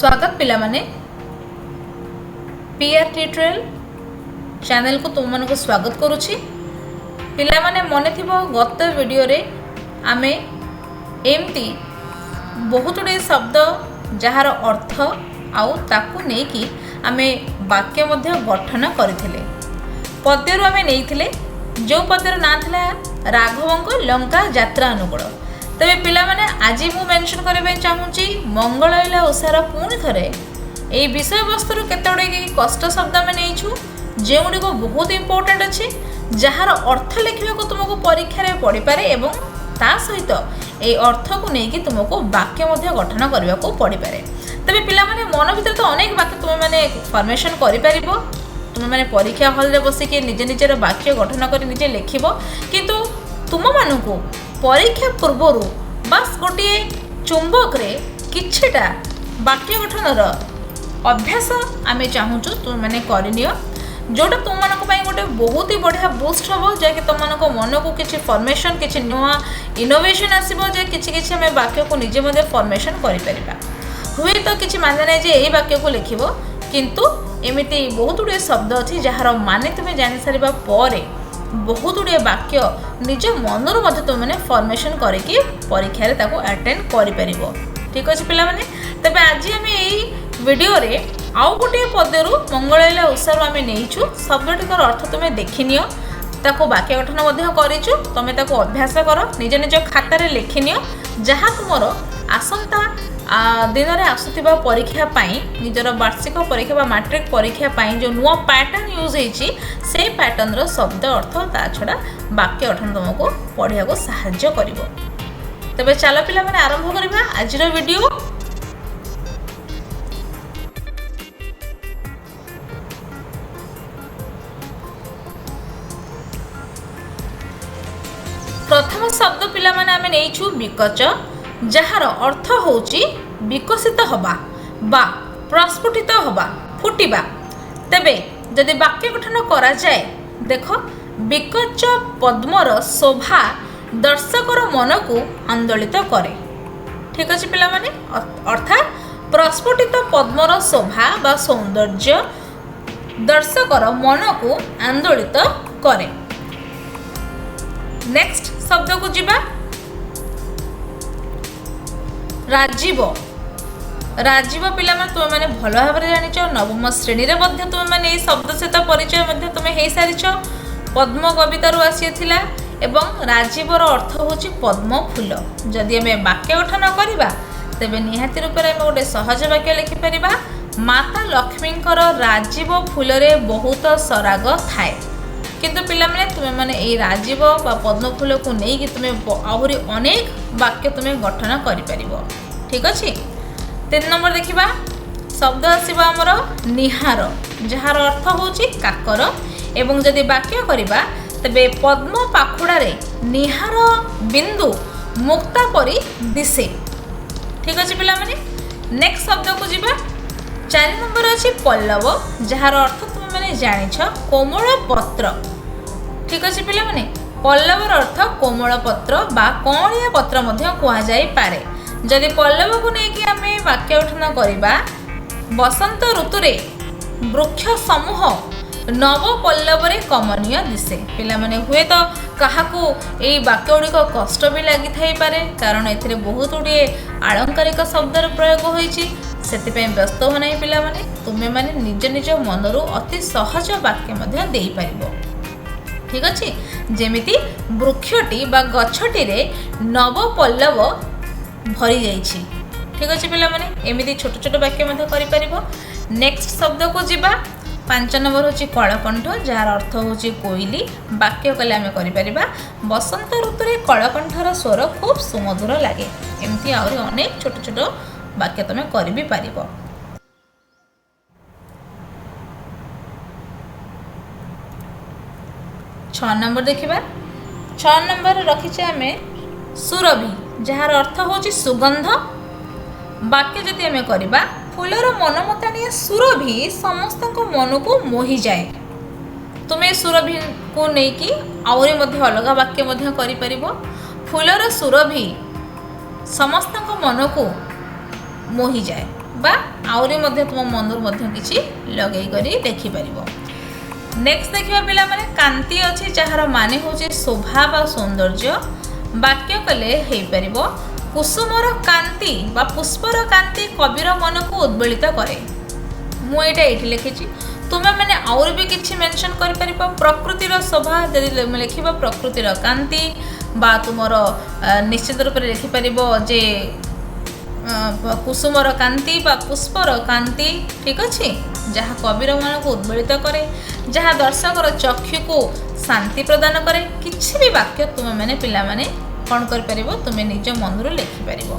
ସ୍ୱାଗତ ପିଲାମାନେ, PR tutorial ଚ୍ୟାନେଲକୁ ତୁମମାନଙ୍କୁ ସ୍ୱାଗତ କରୁଛି। ପିଲାମାନେ, ମନେ ଥିବ ଗତ ଭିଡ଼ିଓରେ ଆମେ ଏମିତି ବହୁତ ଗୁଡ଼ିଏ ଶବ୍ଦ ଯାହାର ଅର୍ଥ ଆଉ ତାକୁ ନେଇକି ଆମେ ବାକ୍ୟ ମଧ୍ୟ ଗଠନ କରିଥିଲେ। ପଦ୍ୟରୁ ଆମେ ନେଇଥିଲେ, ଯେଉଁ ପଦ୍ୟର ନାଁ ଥିଲା ରାଘବଙ୍କ ଲଙ୍କା ଯାତ୍ରା ଅନୁକୂଳ। ତେବେ ପିଲାମାନେ, ଆଜି ମୁଁ ମେନସନ୍ କରିବା ପାଇଁ ଚାହୁଁଛି ମଙ୍ଗଳଇଲା ଓଷାର ପୁଣି ଥରେ ଏଇ ବିଷୟବସ୍ତୁରୁ କେତେ ଗୁଡ଼ିଏ କଷ୍ଟ ଶବ୍ଦ ଆମେ ନେଇଛୁ, ଯେଉଁଗୁଡ଼ିକ ବହୁତ ଇମ୍ପୋର୍ଟାଣ୍ଟ ଅଛି, ଯାହାର ଅର୍ଥ ଲେଖିବାକୁ ତୁମକୁ ପରୀକ୍ଷାରେ ପଡ଼ିପାରେ ଏବଂ ତା ସହିତ ଏଇ ଅର୍ଥକୁ ନେଇକି ତୁମକୁ ବାକ୍ୟ ମଧ୍ୟ ଗଠନ କରିବାକୁ ପଡ଼ିପାରେ। ତେବେ ପିଲାମାନେ, ମନ ଭିତରେ ତ ଅନେକ ବାକ୍ୟ ତୁମେମାନେ ଫର୍ମେସନ୍ କରିପାରିବ, ତୁମେମାନେ ପରୀକ୍ଷା ହଲ୍ରେ ବସିକି ନିଜ ନିଜର ବାକ୍ୟ ଗଠନ କରି ନିଜେ ଲେଖିବ। କିନ୍ତୁ ତୁମମାନଙ୍କୁ ପରୀକ୍ଷା ପୂର୍ବରୁ ବାସ୍ ଗୋଟିଏ ଚୁମ୍ବକରେ କିଛିଟା ବାକ୍ୟ ଗଠନର ଅଭ୍ୟାସ ଆମେ ଚାହୁଁଛୁ ତୁମେମାନେ କରିନିଅ, ଯେଉଁଟା ତୁମମାନଙ୍କ ପାଇଁ ଗୋଟେ ବହୁତ ହି ବଢ଼ିଆ ବୁଷ୍ଟ ହେବ, ଯାହାକି ତୁମମାନଙ୍କ ମନକୁ କିଛି ଫର୍ମେସନ୍, କିଛି ନୂଆ ଇନୋଭେସନ୍ ଆସିବ ଯେ କିଛି କିଛି ଆମେ ବାକ୍ୟକୁ ନିଜେ ମଧ୍ୟ ଫର୍ମେସନ୍ କରିପାରିବା। ହୁଏତ କିଛି ମାନେ ନାହିଁ ଯେ ଏଇ ବାକ୍ୟକୁ ଲେଖିବ, କିନ୍ତୁ ଏମିତି ବହୁତ ଗୁଡ଼ିଏ ଶବ୍ଦ ଅଛି ଯାହାର ମାନେ ତୁମେ ଜାଣିସାରିବା ପରେ ବହୁତ ଗୁଡ଼ିଏ ବାକ୍ୟ ନିଜ ମନରୁ ମଧ୍ୟ ତୁମେମାନେ ଫର୍ମେସନ୍ କରିକି ପରୀକ୍ଷାରେ ତାକୁ ଆଟେଣ୍ଡ କରିପାରିବ। ଠିକ୍ ଅଛି ପିଲାମାନେ, ତେବେ ଆଜି ଆମେ ଏଇ ଭିଡ଼ିଓରେ ଆଉ ଗୋଟିଏ ପଦ୍ୟରୁ ମଙ୍ଗଳଇଲା ଓଷାରୁ ଆମେ ନେଇଛୁ। ଶବ୍ଦଟିକର ଅର୍ଥ ତୁମେ ଦେଖିନିଅ, ତାକୁ ବାକ୍ୟ ଗଠନ ମଧ୍ୟ କରିଛୁ, ତୁମେ ତାକୁ ଅଭ୍ୟାସ କର, ନିଜ ନିଜ ଖାତାରେ ଲେଖିନିଅ, ଯାହା ତୁମର ଆସନ୍ତା ଦିନରେ ଆସୁଥିବା ପରୀକ୍ଷା ପାଇଁ, ନିଜର ବାର୍ଷିକ ପରୀକ୍ଷା ବା ମାଟ୍ରିକ ପରୀକ୍ଷା ପାଇଁ ଯେଉଁ ନୂଆ ପ୍ୟାଟର୍ନ ୟୁଜ୍ ହେଇଛି, ସେଇ ପ୍ୟାଟର୍ନର ଶବ୍ଦ ଅର୍ଥ ତା ଛଡ଼ା ବାକ୍ୟ ଗଠନ ତୁମକୁ ପଢ଼ିବାକୁ ସାହାଯ୍ୟ କରିବ। ତେବେ ଚାଲ ପିଲାମାନେ, ଆରମ୍ଭ କରିବା ଆଜିର ଭିଡ଼ିଓ। ପ୍ରଥମ ଶବ୍ଦ ପିଲାମାନେ ଆମେ ନେଇଛୁ ବିକଚ, ଯାହାର ଅର୍ଥ ହେଉଛି ବିକଶିତ ହେବା ବା ପ୍ରସ୍ଫୁଟିତ ହେବା, ଫୁଟିବା। ତେବେ ଯଦି ବାକ୍ୟ ଗଠନ କରାଯାଏ, ଦେଖ, ବିକଚ ପଦ୍ମର ଶୋଭା ଦର୍ଶକର ମନକୁ ଆନ୍ଦୋଳିତ କରେ। ଠିକ୍ ଅଛି ପିଲାମାନେ, ଅର୍ଥାତ୍ ପ୍ରସ୍ଫୁଟିତ ପଦ୍ମର ଶୋଭା ବା ସୌନ୍ଦର୍ଯ୍ୟ ଦର୍ଶକର ମନକୁ ଆନ୍ଦୋଳିତ କରେ। ନେକ୍ସଟ ଶବ୍ଦକୁ ଯିବା, ରାଜୀବ। ରାଜୀବ ପିଲାମାନେ ତୁମେମାନେ ଭଲ ଭାବରେ ଜାଣିଛ, ନବମ ଶ୍ରେଣୀରେ ମଧ୍ୟ ତୁମେମାନେ ଏଇ ଶବ୍ଦ ସହିତ ପରିଚୟ ମଧ୍ୟ ତୁମେ ହେଇସାରିଛ। ପଦ୍ମ କବିତାରୁ ଆସିଥିଲା ଏବଂ ରାଜୀବର ଅର୍ଥ ହେଉଛି ପଦ୍ମ ଫୁଲ। ଯଦି ଆମେ ବାକ୍ୟ ଗଠନ କରିବା, ତେବେ ନିହାତି ରୂପରେ ଆମେ ଗୋଟେ ସହଜ ବାକ୍ୟ ଲେଖିପାରିବା, ମାତା ଲକ୍ଷ୍ମୀଙ୍କର ରାଜୀବ ଫୁଲରେ ବହୁତ ସରାଗ ଥାଏ। କିନ୍ତୁ ପିଲାମାନେ, ତୁମେମାନେ ଏଇ ରାଜୀବ ବା ପଦ୍ମ ଫୁଲକୁ ନେଇକି ତୁମେ ଆହୁରି ଅନେକ ବାକ୍ୟ ତୁମେ ଗଠନ କରିପାରିବ। ଠିକ୍ ଅଛି, 3 ନମ୍ବର ଦେଖିବା, ଶବ୍ଦ ଆସିବ ଆମର ନିହାର, ଯାହାର ଅର୍ଥ ହେଉଛି କାକର। ଏବଂ ଯଦି ବାକ୍ୟ କରିବା, ତେବେ ପଦ୍ମ ପାଖୁଡ଼ାରେ ନିହାର ବିନ୍ଦୁ ମୁକ୍ତା ପରି ଦିଶେ। ଠିକ୍ ଅଛି ପିଲାମାନେ, ନେକ୍ସଟ ଶବ୍ଦକୁ ଯିବା। 4 ନମ୍ବର ଅଛି ପଲ୍ଲବ, ଯାହାର ଅର୍ଥ ତୁମେମାନେ ଜାଣିଛ କୋମଳ ପତ୍ର। ଠିକ୍ ଅଛି ପିଲାମାନେ, ପଲ୍ଲବର ଅର୍ଥ କୋମଳ ପତ୍ର ବା କଅଁଳିଆ ପତ୍ର ମଧ୍ୟ କୁହାଯାଇପାରେ। ଯଦି ପଲ୍ଲବକୁ ନେଇକି ଆମେ ବାକ୍ୟ ଗଠନ କରିବା, ବସନ୍ତ ଋତୁରେ ବୃକ୍ଷ ସମୂହ ନବ ପଲ୍ଲବରେ କମନୀୟ ଦିଶେ। ପିଲାମାନେ, ହୁଏତ କାହାକୁ ଏଇ ବାକ୍ୟ ଗୁଡ଼ିକ କଷ୍ଟ ବି ଲାଗିଥାଇପାରେ, କାରଣ ଏଥିରେ ବହୁତ ଗୁଡ଼ିଏ ଆଳଙ୍କାରିକ ଶବ୍ଦର ପ୍ରୟୋଗ ହୋଇଛି। ସେଥିପାଇଁ ବ୍ୟସ୍ତ ହୁଅ ନାହିଁ ପିଲାମାନେ, ତୁମେମାନେ ନିଜ ନିଜ ମନରୁ ଅତି ସହଜ ବାକ୍ୟ ମଧ୍ୟ ଦେଇପାରିବ। ଠିକ୍ ଅଛି, ଯେମିତି ବୃକ୍ଷଟି ବା ଗଛଟିରେ ନବପଲ୍ଲବ ଭରିଯାଇଛି। ଠିକ୍ ଅଛି ପିଲାମାନେ, ଏମିତି ଛୋଟ ଛୋଟ ବାକ୍ୟ ମଧ୍ୟ କରିପାରିବ। ନେକ୍ସଟ ଶବ୍ଦକୁ ଯିବା। 5 ନମ୍ବର ହେଉଛି କଳକଣ୍ଠ, ଯାହାର ଅର୍ଥ ହେଉଛି କୋଇଲି। ବାକ୍ୟ କଲେ ଆମେ କରିପାରିବା, ବସନ୍ତ ଋତୁରେ କଳକଣ୍ଠର ସ୍ୱର ଖୁବ୍ ସୁମଧୁର ଲାଗେ। ଏମିତି ଆହୁରି ଅନେକ ଛୋଟ ଛୋଟ ବାକ୍ୟ ତୁମେ କରି ବି ପାରିବ। 6 ନମ୍ବର ଦେଖିବା। 6 ନମ୍ବର ରଖିଛେ ଆମେ ସୁରଭି, ଯାହାର ଅର୍ଥ ହେଉଛି ସୁଗନ୍ଧ। ବାକ୍ୟ ଯଦି ଆମେ କରିବା, ଫୁଲର ମନମତାଣିଆ ସୁରଭି ସମସ୍ତଙ୍କ ମନକୁ ମୋହିଯାଏ। ତୁମେ ସୁରଭିକୁ ନେଇକି ଆହୁରି ମଧ୍ୟ ଅଲଗା ବାକ୍ୟ ମଧ୍ୟ କରିପାରିବ। ଫୁଲର ସୁରଭି ସମସ୍ତଙ୍କ ମନକୁ ମୋହିଯାଏ ବା ଆହୁରି ମଧ୍ୟ ତୁମ ମନରୁ ମଧ୍ୟ କିଛି ଲଗେଇ କରି ଲେଖିପାରିବ। ନେକ୍ସଟ ଦେଖିବା ପିଲାମାନେ, କାନ୍ତି ଅଛି, ଯାହାର ମାନେ ହେଉଛି ଶୋଭା ବା ସୌନ୍ଦର୍ଯ୍ୟ। ବାକ୍ୟ କଲେ ହେଇପାରିବ, କୁସୁମର କାନ୍ତି ବା ପୁଷ୍ପର କାନ୍ତି କବିର ମନକୁ ଉଦ୍ବେଳିତ କରେ। ମୁଁ ଏଇଟା ଏଇଠି ଲେଖିଛି, ତୁମେମାନେ ଆହୁରି ବି କିଛି ମେନସନ୍ କରିପାରିବ। ପ୍ରକୃତିର ଶୋଭା ଯଦି ଲେଖିବ, ପ୍ରକୃତିର କାନ୍ତି ବା ତୁମର ନିଶ୍ଚିତ ରୂପରେ ଲେଖିପାରିବ ଯେ କୁସୁମର କାନ୍ତି ବା ପୁଷ୍ପର କାନ୍ତି, ଠିକ୍ ଅଛି, ଯାହା କବିର ମନକୁ ଉଦ୍ବେଳିତ କରେ, ଯାହା ଦର୍ଶକର ଚକ୍ଷୁକୁ ଶାନ୍ତି ପ୍ରଦାନ କରେ। କିଛି ବି ବାକ୍ୟ ତୁମେମାନେ ପିଲାମାନେ କ'ଣ କରିପାରିବ? ତୁମେ ନିଜ ମନରୁ ଲେଖିପାରିବ।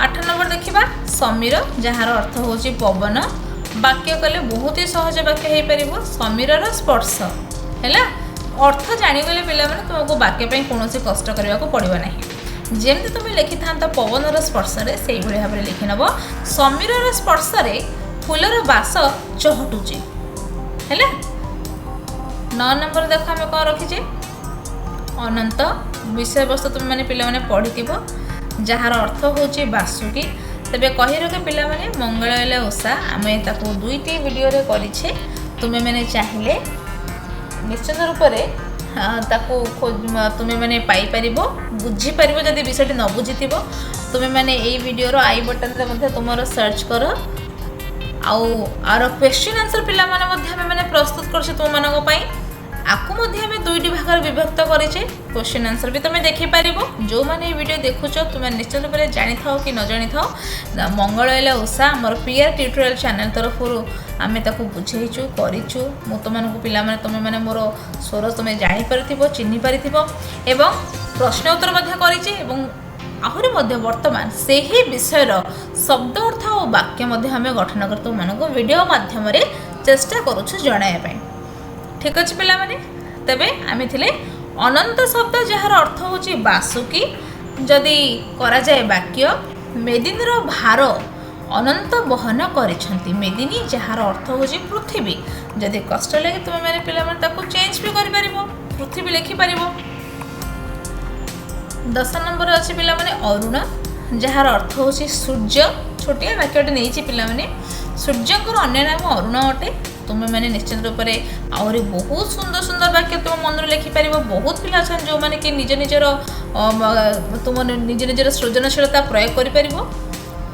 8 ନମ୍ବର ଦେଖିବା, ସମୀର, ଯାହାର ଅର୍ଥ ହେଉଛି ପବନ। ବାକ୍ୟ କଲେ ବହୁତ ହି ସହଜ ବାକ୍ୟ ହେଇପାରିବ, ସମୀରର ସ୍ପର୍ଶ ହେଲା। ଅର୍ଥ ଜାଣିଗଲେ ପିଲାମାନେ ତୁମକୁ ବାକ୍ୟ ପାଇଁ କୌଣସି କଷ୍ଟ କରିବାକୁ ପଡ଼ିବ ନାହିଁ। ଯେମିତି ତୁମେ ଲେଖିଥାନ୍ତ ପବନର ସ୍ପର୍ଶରେ, ସେଇଭଳି ଭାବରେ ଲେଖିନେବ, ସମୀରର ସ୍ପର୍ଶରେ ଫୁଲର ବାସ ଚହଟୁଛି। ହେଲା। 9 ନମ୍ବର ଦେଖ, ଆମେ କ'ଣ ରଖିଛେ? ଅନନ୍ତ। ବିଷୟବସ୍ତୁ ତୁମେମାନେ ପିଲାମାନେ ପଢ଼ିଥିବ, ଯାହାର ଅର୍ଥ ହେଉଛି ବାସୁକି। ତେବେ କହି ରଖେ ପିଲାମାନେ, ମଙ୍ଗଳ ହେଲେ ଓଷା ଆମେ ତାକୁ 2ଟି ଭିଡ଼ିଓରେ କରିଛେ। ତୁମେମାନେ ଚାହିଁଲେ ନିଶ୍ଚିତ ରୂପରେ ତାକୁ ତୁମେମାନେ ପାଇପାରିବ, ବୁଝିପାରିବ। ଯଦି ବିଷୟଟି ନ ବୁଝିଥିବ, ତୁମେମାନେ ଏଇ ଭିଡ଼ିଓର I ବଟନରେ ମଧ୍ୟ ତୁମର ସର୍ଚ୍ଚ କର। ଆଉ ଆର କ୍ୱେଶ୍ଚିନ୍ ଆନ୍ସର୍ ପିଲାମାନେ ମଧ୍ୟ ଆମେମାନେ ପ୍ରସ୍ତୁତ କରୁଛେ ତୁମମାନଙ୍କ ପାଇଁ। ଆକୁ ମଧ୍ୟ ଆମେ 2ଟି ଭାଗରେ ବିଭକ୍ତ କରିଛେ। କ୍ୱେଶ୍ଚିନ୍ ଆନ୍ସର୍ ବି ତୁମେ ଦେଖିପାରିବ। ଯେଉଁମାନେ ଏଇ ଭିଡ଼ିଓ ଦେଖୁଛ, ତୁମେ ନିଶ୍ଚିତ ରୂପରେ ଜାଣିଥାଅ କି ନ ଜାଣିଥାଅ, ମଙ୍ଗଳ ହେଲେ ଓଷା ଆମର ପିଆର୍ ଟ୍ୟୁଟୋରିଆଲ୍ ଚ୍ୟାନେଲ୍ ତରଫରୁ ଆମେ ତାକୁ ବୁଝେଇଛୁ, କରିଛୁ। ମୁଁ ତୁମମାନଙ୍କୁ ପିଲାମାନେ, ତୁମେମାନେ ମୋର ସ୍ୱର ତୁମେ ଜାଣିପାରିଥିବ, ଚିହ୍ନି ପାରିଥିବ ଏବଂ ପ୍ରଶ୍ନ ଉତ୍ତର ମଧ୍ୟ କରିଛେ ଏବଂ ଆହୁରି ମଧ୍ୟ ବର୍ତ୍ତମାନ ସେହି ବିଷୟର ଶବ୍ଦ ଅର୍ଥ ଓ ବାକ୍ୟ ମଧ୍ୟ ଆମେ ଗଠନ କରି ତୁମମାନଙ୍କୁ ଭିଡ଼ିଓ ମାଧ୍ୟମରେ ଚେଷ୍ଟା କରୁଛୁ ଜଣାଇବା ପାଇଁ। ଠିକ୍ ଅଛି ପିଲାମାନେ, ତେବେ ଆମେ ଥିଲେ ଅନନ୍ତ ଶବ୍ଦ, ଯାହାର ଅର୍ଥ ହେଉଛି ବାସୁକି। ଯଦି କରାଯାଏ ବାକ୍ୟ, ମେଦିନୀର ଭାର ଅନନ୍ତ ବହନ କରିଛନ୍ତି। ମେଦିନୀ, ଯାହାର ଅର୍ଥ ହେଉଛି ପୃଥିବୀ। ଯଦି କଷ୍ଟ ଲାଗେ, ତୁମେମାନେ ପିଲାମାନେ ତାକୁ ଚେଞ୍ଜ ବି କରିପାରିବ, ପୃଥିବୀ ଲେଖିପାରିବ। 10 ନମ୍ବର ଅଛି ପିଲାମାନେ ଅରୁଣ, ଯାହାର ଅର୍ଥ ହେଉଛି ସୂର୍ଯ୍ୟ। ଛୋଟିଆ ବାକ୍ୟଟେ ନେଇଛି ପିଲାମାନେ। ସୂର୍ଯ୍ୟଙ୍କର ଅନ୍ୟ ନାମ ଅରୁଣ ଅଟେ। ତୁମେମାନେ ନିଶ୍ଚିତ ରୂପରେ ଆହୁରି ବହୁତ ସୁନ୍ଦର ସୁନ୍ଦର ବାକ୍ୟ ତୁମ ମନରୁ ଲେଖିପାରିବ। ବହୁତ ପିଲା ଅଛନ୍ତି ଯେଉଁମାନେ କି ନିଜ ନିଜର ତୁମ ନିଜ ନିଜର ସୃଜନଶୀଳତା ପ୍ରୟୋଗ କରିପାରିବ।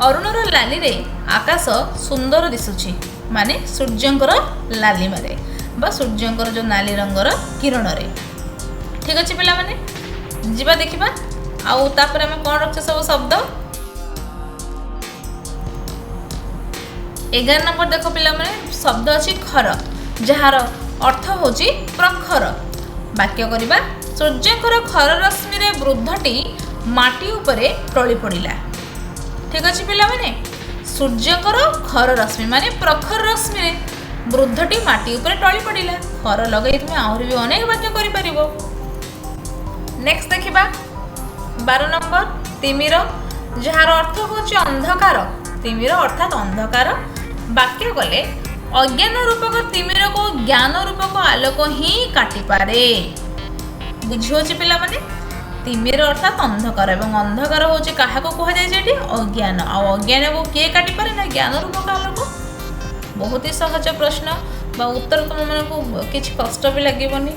ଅରୁଣର ଲାଲିରେ ଆକାଶ ସୁନ୍ଦର ଦିଶୁଛି, ମାନେ ସୂର୍ଯ୍ୟଙ୍କର ଲାଲିମାରେ ବା ସୂର୍ଯ୍ୟଙ୍କର ଯେଉଁ ନାଲି ରଙ୍ଗର କିରଣରେ। ଠିକ୍ ଅଛି ପିଲାମାନେ, ଯିବା ଦେଖିବା ଆଉ ତାପରେ ଆମେ କ'ଣ ରଖିଛେ ସବୁ ଶବ୍ଦ। 11 ନମ୍ବର ଦେଖ ପିଲାମାନେ, ଶବ୍ଦ ଅଛି ଖର, ଯାହାର ଅର୍ଥ ହେଉଛି ପ୍ରଖର। ବାକ୍ୟ କରିବା, ସୂର୍ଯ୍ୟଙ୍କର ଖର ରଶ୍ମିରେ ବୃଦ୍ଧଟି ମାଟି ଉପରେ ଟଳି ପଡ଼ିଲା। ଠିକ୍ ଅଛି ପିଲାମାନେ, ସୂର୍ଯ୍ୟଙ୍କର ଖର ରଶ୍ମି ମାନେ ପ୍ରଖର ରଶ୍ମିରେ ବୃଦ୍ଧଟି ମାଟି ଉପରେ ଟଳି ପଡ଼ିଲା। ଖର ଲଗାଇ ତୁମେ ଆହୁରି ବି ଅନେକ ବାକ୍ୟ କରିପାରିବ। ନେକ୍ସଟ ଦେଖିବା 12 ନମ୍ବର, ତିମିର, ଯାହାର ଅର୍ଥ ହେଉଛି ଅନ୍ଧକାର। ତିମିର ଅର୍ଥାତ୍ ଅନ୍ଧକାର। ବାକ୍ୟ କଲେ, ଅଜ୍ଞାନ ରୂପକ ତିମିରକୁ ଜ୍ଞାନ ରୂପକ ଆଲୋକ ହିଁ କାଟିପାରେ। ବୁଝି ହେଉଛି ପିଲାମାନେ? ତିମିର ଅର୍ଥାତ୍ ଅନ୍ଧକାର ଏବଂ ଅନ୍ଧକାର ହେଉଛି କାହାକୁ କୁହାଯାଇଛି ଏଠି? ଅଜ୍ଞାନ। ଆଉ ଅଜ୍ଞାନକୁ କିଏ କାଟିପାରେ ନା ଜ୍ଞାନ ରୂପକ ଆଲୋକ। ବହୁତ ହି ସହଜ ପ୍ରଶ୍ନ ବା ଉତ୍ତର, ତୁମମାନଙ୍କୁ କିଛି କଷ୍ଟ ବି ଲାଗିବନି।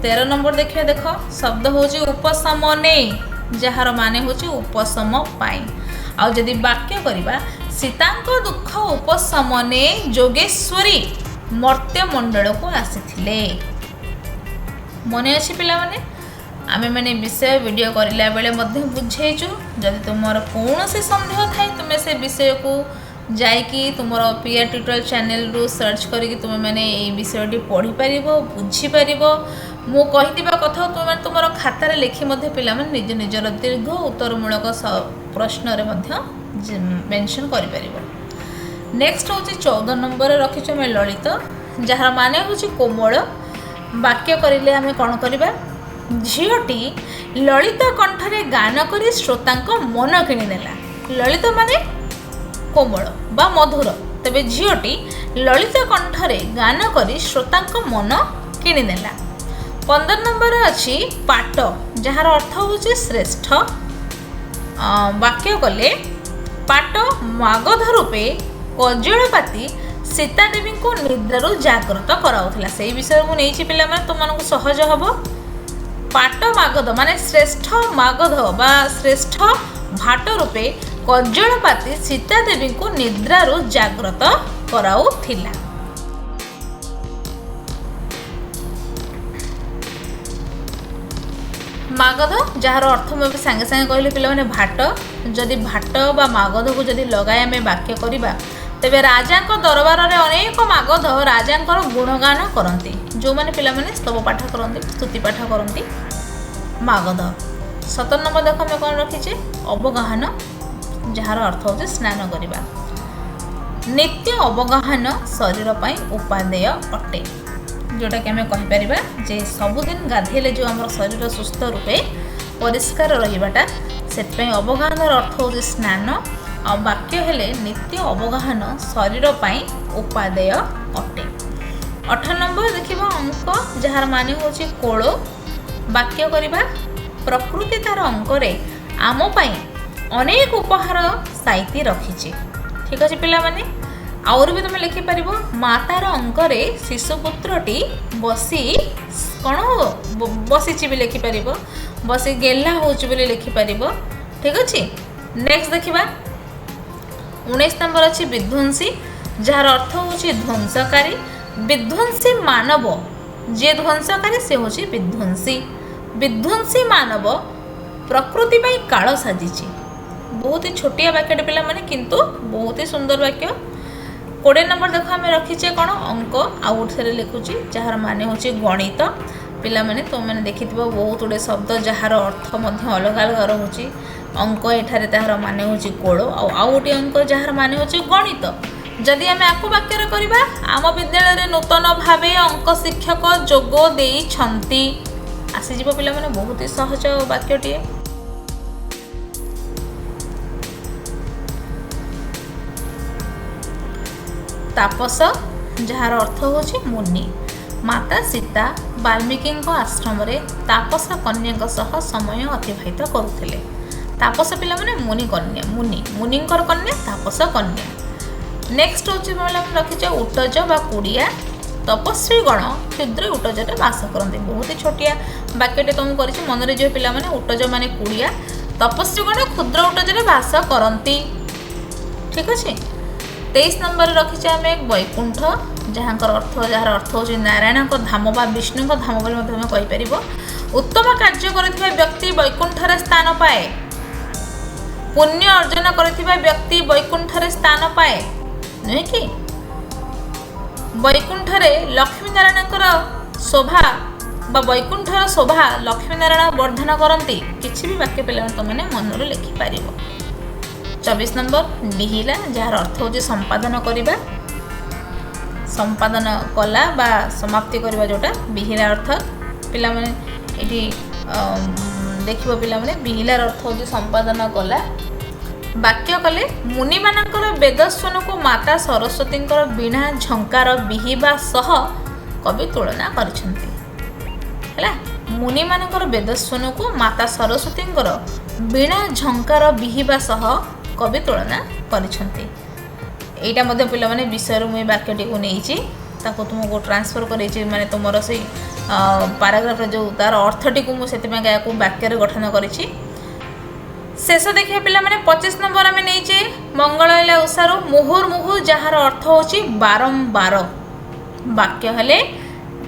13 ନମ୍ବର ଦେଖିବା। ଦେଖ, ଶବ୍ଦ ହେଉଛି ଉପଶମନେ, ଯାହାର ମାନେ ହେଉଛି ଉପଶମ ପାଇଁ। ଆଉ ଯଦି ବାକ୍ୟ କରିବା, ସୀତାଙ୍କ ଦୁଃଖ ଉପଶମନେ ଯୋଗେଶ୍ୱରୀ ମର୍ତ୍ତ୍ୟମଣ୍ଡଳକୁ ଆସିଥିଲେ। ମନେ ଅଛି ପିଲାମାନେ, ଆମେମାନେ ବିଷୟ ଭିଡ଼ିଓ କରିଲା ବେଳେ ମଧ୍ୟ ବୁଝେଇଛୁ। ଯଦି ତୁମର କୌଣସି ସନ୍ଦେହ ଥାଏ, ତୁମେ ସେ ବିଷୟକୁ ଯାଇକି ତୁମର ପିଆର୍ ଟ୍ୟୁଟୋରିଆଲ୍ ଚ୍ୟାନେଲରୁ ସର୍ଚ୍ଚ କରିକି ତୁମେମାନେ ଏଇ ବିଷୟଟି ପଢ଼ିପାରିବ, ବୁଝିପାରିବ। ମୁଁ କହିଥିବା କଥା ତୁମେମାନେ ତୁମର ଖାତାରେ ଲେଖି ମଧ୍ୟ ପିଲାମାନେ ନିଜ ନିଜର ଦୀର୍ଘ ଉତ୍ତରମୂଳକ ପ୍ରଶ୍ନରେ ମଧ୍ୟ ମେନସନ୍ କରିପାରିବ। ନେକ୍ସଟ ହେଉଛି 14 ନମ୍ବରରେ ରଖିଛୁ ଆମେ ଲଳିତ, ଯାହାର ମାନେ ହେଉଛି କୋମଳ। ବାକ୍ୟ କରିଲେ ଆମେ କ'ଣ କରିବା? ଝିଅଟି ଲଳିତ କଣ୍ଠରେ ଗାନ କରି ଶ୍ରୋତାଙ୍କ ମନ କିଣିନେଲା। ଲଳିତ ମାନେ କୋମଳ ବା ମଧୁର। ତେବେ ଝିଅଟି ଲଳିତ କଣ୍ଠରେ ଗାନ କରି ଶ୍ରୋତାଙ୍କ ମନ କିଣିନେଲା। 15 ନମ୍ବର ଅଛି ପାଟ, ଯାହାର ଅର୍ଥ ହେଉଛି ଶ୍ରେଷ୍ଠ। ବାକ୍ୟ କଲେ, ପାଟ ମାଗଧ ରୂପେ କଜ୍ଜଳପାତି ସୀତାଦେବୀଙ୍କୁ ନିଦ୍ରାରୁ ଜାଗ୍ରତ କରାଉଥିଲା। ସେଇ ବିଷୟରେ ମୁଁ ନେଇଛି ପିଲାମାନେ, ତୁମମାନଙ୍କୁ ସହଜ ହେବ। ପାଟ ମାଗଧ ମାନେ ଶ୍ରେଷ୍ଠ ମାଗଧ ବା ଶ୍ରେଷ୍ଠ ଭାଟ ରୂପେ କଜ୍ଜଳପାତି ସୀତାଦେବୀଙ୍କୁ ନିଦ୍ରାରୁ ଜାଗ୍ରତ କରାଉଥିଲା। ମାଗଧ, ଯାହାର ଅର୍ଥ ମୁଁ ଏବେ ସାଙ୍ଗେ ସାଙ୍ଗେ କହିଲି ପିଲାମାନେ, ଭାଟ। ଯଦି ଭାଟ ବା ମାଗଧକୁ ଯଦି ଲଗାଇ ଆମେ ବାକ୍ୟ କରିବା, ତେବେ ରାଜାଙ୍କ ଦରବାରରେ ଅନେକ ମାଗଧ ରାଜାଙ୍କର ଗୁଣଗାନ କରନ୍ତି। ଯେଉଁମାନେ ପିଲାମାନେ ସ୍ତବ ପାଠ କରନ୍ତି, ସ୍ତୁତି ପାଠ କରନ୍ତି, ମାଗଧ। 17 ନମ୍ବର ଦେଖ ଆମେ କ'ଣ ରଖିଛେ? ଅବଗାହନ, ଯାହାର ଅର୍ଥ ହେଉଛି ସ୍ନାନ କରିବା। ନିତ୍ୟ ଅବଗାହନ ଶରୀର ପାଇଁ ଉପାଦେୟ ଅଟେ। ଯେଉଁଟାକି ଆମେ କହିପାରିବା ଯେ ସବୁଦିନ ଗାଧେଇଲେ ଯେଉଁ ଆମର ଶରୀର ସୁସ୍ଥ ରୂପେ ପରିଷ୍କାର ରହିବାଟା, ସେଥିପାଇଁ ଅବଗାହନର ଅର୍ଥ ହେଉଛି ସ୍ନାନ। ଆଉ ବାକ୍ୟ ହେଲେ ନିତ୍ୟ ଅବଗାହନ ଶରୀର ପାଇଁ ଉପାଦେୟ ଅଟେ। 18 ନମ୍ବର ଦେଖିବ ଅଙ୍କ, ଯାହାର ମାନେ ହେଉଛି କୋଳ। ବାକ୍ୟ କରିବା, ପ୍ରକୃତି ତାର ଅଙ୍କରେ ଆମ ପାଇଁ ଅନେକ ଉପହାର ସାଇତି ରଖିଛି। ଠିକ୍ ଅଛି ପିଲାମାନେ, ଆହୁରି ବି ତୁମେ ଲେଖିପାରିବ, ମାତାର ଅଙ୍କରେ ଶିଶୁପୁତ୍ରଟି ବସି କ'ଣ ବସିଛି ବି ଲେଖିପାରିବ, ବସି ଗେହ୍ଲା ହେଉଛି ବୋଲି ଲେଖିପାରିବ। ଠିକ୍ ଅଛି, ନେକ୍ସଟ ଦେଖିବା 19 ନମ୍ବର ଅଛି ବିଧ୍ୱଂସୀ, ଯାହାର ଅର୍ଥ ହେଉଛି ଧ୍ୱଂସକାରୀ। ବିଧ୍ୱଂସୀ ମାନବ, ଯିଏ ଧ୍ୱଂସକାରୀ ସେ ହେଉଛି ବିଧ୍ୱଂସୀ। ବିଧ୍ୱଂସୀ ମାନବ ପ୍ରକୃତି ପାଇଁ କାଳ ସାଜିଛି। ବହୁତ ହି ଛୋଟିଆ ବାକ୍ୟଟେ ପିଲାମାନେ, କିନ୍ତୁ ବହୁତ ହି ସୁନ୍ଦର ବାକ୍ୟ। 20 ନମ୍ବର ଦେଖ ଆମେ ରଖିଛେ କ'ଣ? ଅଙ୍କ। ଆଉ ଗୋଟେ ଥରେ ଲେଖୁଛି, ଯାହାର ମାନେ ହେଉଛି ଗଣିତ। ପିଲାମାନେ ତୁମେମାନେ ଦେଖିଥିବ ବହୁତ ଗୁଡ଼ିଏ ଶବ୍ଦ ଯାହାର ଅର୍ଥ ମଧ୍ୟ ଅଲଗା ଅଲଗା ରହୁଛି। ଅଙ୍କ ଏଠାରେ ତାହାର ମାନେ ହେଉଛି କୋଳ, ଆଉ ଆଉ ଗୋଟିଏ ଅଙ୍କ ଯାହାର ମାନେ ହେଉଛି ଗଣିତ। ଯଦି ଆମେ ଆକୁ ବାକ୍ୟରେ କରିବା, ଆମ ବିଦ୍ୟାଳୟରେ ନୂତନ ଭାବେ ଅଙ୍କ ଶିକ୍ଷକ ଯୋଗ ଦେଇଛନ୍ତି, ଆସିଯିବ ପିଲାମାନେ, ବହୁତ ହି ସହଜ ବାକ୍ୟଟିଏ। ତାପସ, ଯାହାର ଅର୍ଥ ହେଉଛି ମୁନି। ମାତା ସୀତା ବାଲ୍ମୀକିଙ୍କ ଆଶ୍ରମରେ ତାପସ କନ୍ୟାଙ୍କ ସହ ସମୟ ଅତିବାହିତ କରୁଥିଲେ। ତାପସ ପିଲାମାନେ ମୁନି କନ୍ୟା, ମୁନି, ମୁନିଙ୍କର କନ୍ୟା, ତାପସ କନ୍ୟା। ନେକ୍ସଟ ହେଉଛି ପିଲାମାନେ ରଖିଛେ ଉଟଜ ବା କୁଡ଼ିଆ। ତପସ୍ୱୀ ଗଣ କ୍ଷୁଦ୍ର ଉଟଜରେ ବାସ କରନ୍ତି। ବହୁତ ହି ଛୋଟିଆ ବାକ୍ୟଟେ ତୁମକୁ କରିଛି, ମନରେ ଯିବ ପିଲାମାନେ, ଉଟଜ ମାନେ କୁଡ଼ିଆ, ତପସ୍ୱୀ ଗଣ କ୍ଷୁଦ୍ର ଉଟଜରେ ବାସ କରନ୍ତି। ଠିକ୍ ଅଛି, 23 ନମ୍ବରରେ ରଖିଛେ ଆମେ ବୈକୁଣ୍ଠ, ଯାହାଙ୍କର ଅର୍ଥ ଯାହାର ଅର୍ଥ ହେଉଛି ନାରାୟଣଙ୍କ ଧାମ ବା ବିଷ୍ଣୁଙ୍କ ଧାମ ବୋଲି ମଧ୍ୟ ଆମେ କହିପାରିବ। ଉତ୍ତମ କାର୍ଯ୍ୟ କରିଥିବା ବ୍ୟକ୍ତି ବୈକୁଣ୍ଠରେ ସ୍ଥାନ ପାଏ। ପୁଣ୍ୟ ଅର୍ଜନ କରିଥିବା ବ୍ୟକ୍ତି ବୈକୁଣ୍ଠରେ ସ୍ଥାନ ପାଏ, ନୁହେଁ କି? ବୈକୁଣ୍ଠରେ ଲକ୍ଷ୍ମୀ ନାରାୟଣଙ୍କର ଶୋଭା ବା ବୈକୁଣ୍ଠର ଶୋଭା ଲକ୍ଷ୍ମୀ ନାରାୟଣ ବର୍ଦ୍ଧନ କରନ୍ତି। କିଛି ବି ବାକ୍ୟ ପିଲାମାନେ ତୁମେ ମନରୁ ଲେଖିପାରିବ। 24 ନମ୍ବର ବିହିଲା, ଯାହାର ଅର୍ଥ ହେଉଛି ସମ୍ପାଦନ କରିବା, ସମ୍ପାଦନ କଲା ବା ସମାପ୍ତି କରିବା, ଯେଉଁଟା ବିହିଲା ଅର୍ଥ। ପିଲାମାନେ ଏଠି ଦେଖିବ ପିଲାମାନେ, ବିହିଲାର ଅର୍ଥ ହେଉଛି ସମ୍ପାଦନ କଲା। ବାକ୍ୟ କଲେ, ମୁନିମାନଙ୍କର ବେଦସ୍ୱନକୁ ମାତା ସରସ୍ୱତୀଙ୍କର ବୀଣା ଝଙ୍କାର ବିହିବା ସହ କବି ତୁଳନା କରିଛନ୍ତି। ହେଲା, ମୁନିମାନଙ୍କର ବେଦସ୍ୱନକୁ ମାତା ସରସ୍ୱତୀଙ୍କର ବୀଣା ଝଙ୍କାର ବିହିବା ସହ କବି ତୁଳନା କରିଛନ୍ତି। ଏଇଟା ମଧ୍ୟ ପିଲାମାନେ ବିଷୟରୁ ମୁଁ ଏ ବାକ୍ୟଟିକୁ ନେଇଛି, ତାକୁ ତୁମକୁ ଟ୍ରାନ୍ସଫର୍ କରେଇଛି, ମାନେ ତୁମର ସେଇ ପାରାଗ୍ରାଫର ଯେଉଁ ତାର ଅର୍ଥଟିକୁ ମୁଁ ସେଥିପାଇଁ ଏହାକୁ ବାକ୍ୟରେ ଗଠନ କରିଛି। ଶେଷ ଦେଖିବା ପିଲାମାନେ 25 ନମ୍ବର ଆମେ ନେଇଛେ ମଙ୍ଗଳ ହେଲା ଉଷାରୁ ମୁହୁର ମୁହୁର, ଯାହାର ଅର୍ଥ ହେଉଛି ବାରମ୍ବାର। ବାକ୍ୟ ହେଲେ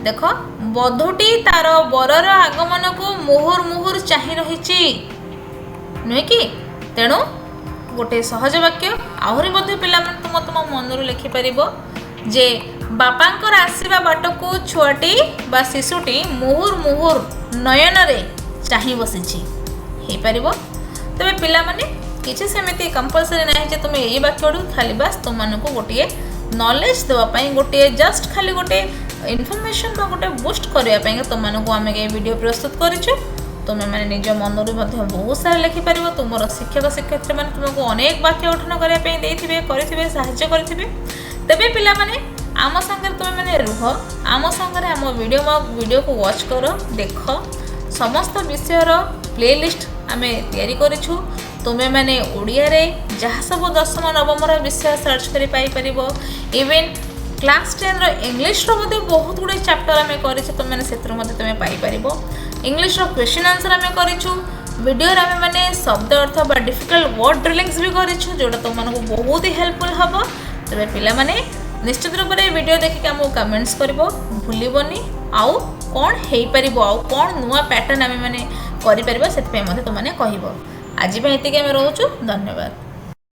ଦେଖ, ବଧୂଟି ତାର ବରର ଆଗମନକୁ ମୁହୁର ମୁହୁର ଚାହିଁ ରହିଛି, ନୁହେଁ କି? ତେଣୁ ଗୋଟେ ସହଜ ବାକ୍ୟ। ଆହୁରି ମଧ୍ୟ ପିଲାମାନେ ତୁମ ତୁମ ମନରୁ ଲେଖିପାରିବ ଯେ ବାପାଙ୍କର ଆସିବା ବାଟକୁ ଛୁଆଟି ବା ଶିଶୁଟି ମୁହୁର ମୁହୁର ନୟନରେ ଚାହିଁ ବସିଛି, ହେଇପାରିବ। ତେବେ ପିଲାମାନେ କିଛି ସେମିତି କମ୍ପଲସରି ନାହିଁ ଯେ ତୁମେ ଏଇ ବାକ୍ୟଠୁ ଖାଲି, ବାସ୍ ତୁମମାନଙ୍କୁ ଗୋଟିଏ ନଲେଜ ଦେବା ପାଇଁ, ଗୋଟିଏ ଜଷ୍ଟ ଖାଲି ଗୋଟିଏ ଇନଫର୍ମେସନ୍ ବା ଗୋଟେ ବୁଷ୍ଟ କରିବା ପାଇଁ ତୁମମାନଙ୍କୁ ଆମେ ଏଇ ଭିଡ଼ିଓ ପ୍ରସ୍ତୁତ କରିଛୁ। ତୁମେମାନେ ନିଜ ମନରୁ ମଧ୍ୟ ବହୁତ ସାରା ଲେଖିପାରିବ। ତୁମର ଶିକ୍ଷକ ଶିକ୍ଷୟିତ୍ରୀମାନେ ତୁମକୁ ଅନେକ ବାକ୍ୟ ଗଠନ କରିବା ପାଇଁ ଦେଇଥିବେ, କରିଥିବେ, ସାହାଯ୍ୟ କରିଥିବେ। ତେବେ ପିଲାମାନେ ଆମ ସାଙ୍ଗରେ ତୁମେମାନେ ରୁହ, ଆମ ସାଙ୍ଗରେ ଆମ ଭିଡ଼ିଓକୁ ୱାଚ୍ କର, ଦେଖ। ସମସ୍ତ ବିଷୟର ପ୍ଲେଲିଷ୍ଟ ଆମେ ତିଆରି କରିଛୁ। ତୁମେମାନେ ଓଡ଼ିଆରେ ଯାହା ସବୁ ଦଶମ ନବମର ବିଷୟ ସର୍ଚ୍ଚ କରି ପାଇପାରିବ। ଇଭେନ୍ କ୍ଲାସ୍ 10ର ଇଂଲିଶର ମଧ୍ୟ ବହୁତ ଗୁଡ଼ିଏ ଚାପ୍ଟର ଆମେ କରିଛୁ, ତୁମେମାନେ ସେଥିରୁ ମଧ୍ୟ ତୁମେ ପାଇପାରିବ। ଇଂଲିଶର କ୍ୱେଶ୍ଚିନ୍ ଆନ୍ସର୍ ଆମେ କରିଛୁ। ଭିଡ଼ିଓରେ ଆମେମାନେ ଶବ୍ଦ ଅର୍ଥ ବା ଡିଫିକଲ୍ଟ ୱାର୍ଡ଼ ଡ୍ରିଲିଂସ୍ ବି କରିଛୁ, ଯେଉଁଟା ତୁମମାନଙ୍କୁ ବହୁତ ହି ହେଲ୍ପଫୁଲ୍ ହେବ। ତେବେ ପିଲାମାନେ, ନିଶ୍ଚିତ ରୂପରେ ଏ ଭିଡ଼ିଓ ଦେଖିକି ଆମକୁ କମେଣ୍ଟସ୍ କରିବ ଭୁଲିବନି। ଆଉ କ'ଣ ହେଇପାରିବ, ଆଉ କ'ଣ ନୂଆ ପ୍ୟାଟର୍ନ ଆମେମାନେ କରିପାରିବା, ସେଥିପାଇଁ ମଧ୍ୟ ତୁମମାନେ କହିବ। ଆଜି ପାଇଁ ଏତିକି, ଆମେ ରହୁଛୁ। ଧନ୍ୟବାଦ।